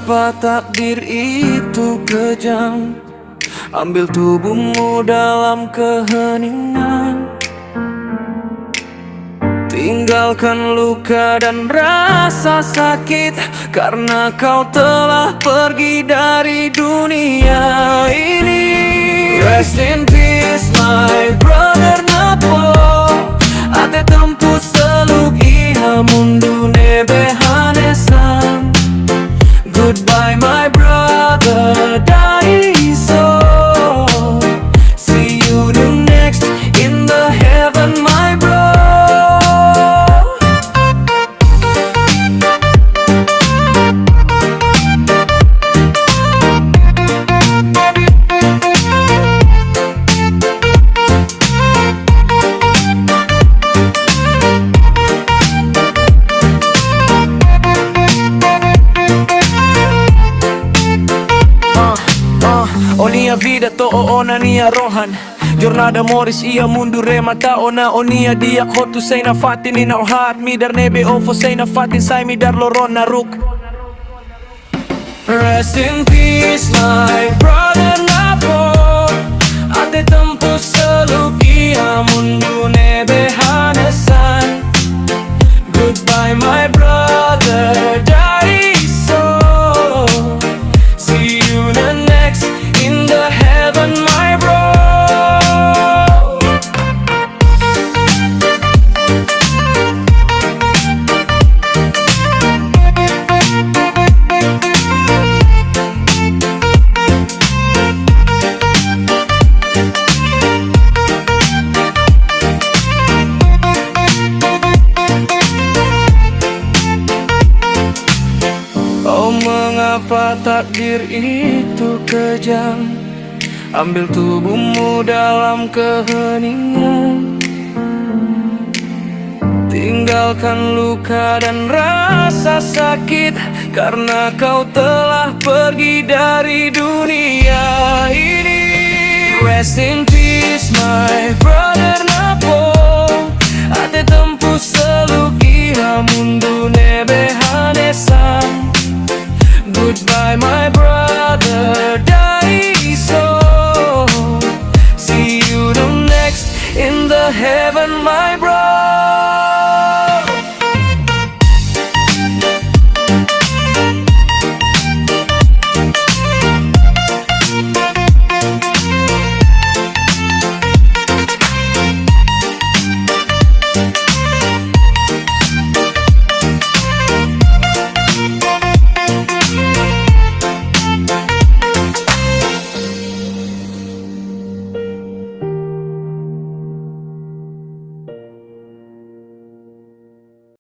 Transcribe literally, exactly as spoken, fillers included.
Apa takdir itu kejam, ambil tubuhmu dalam keheningan. Tinggalkan luka dan rasa sakit, karena kau telah pergi dari dunia ini. Rest in peace, my brother Napo. Até tempu seluk iha mundu ne'ebé hanesan. Goodbye, my brother Daiso. See you the next in the heaven, my bro. Ah, ah, ó-nia vida to'o ona nia rohan. Jornada moris iha mundu remata ona, ó-nia di'ak hotu sei nafatin, i ó haat midar ne'ebé ó fó sei nafatin, sai midar loron naruk. Rest in peace, my brother Napo. Até tempu seluk iha mundu ne'ebé hanesan. Goodbye, my brother Daiso. See you the next in the heaven, my bro. Oh, mengapa takdir itu kejam? Ambil tubuhmu dalam keheningan. Tinggalkan luka dan rasa sakit, karena kau telah pergi dari dunia ini. Rest in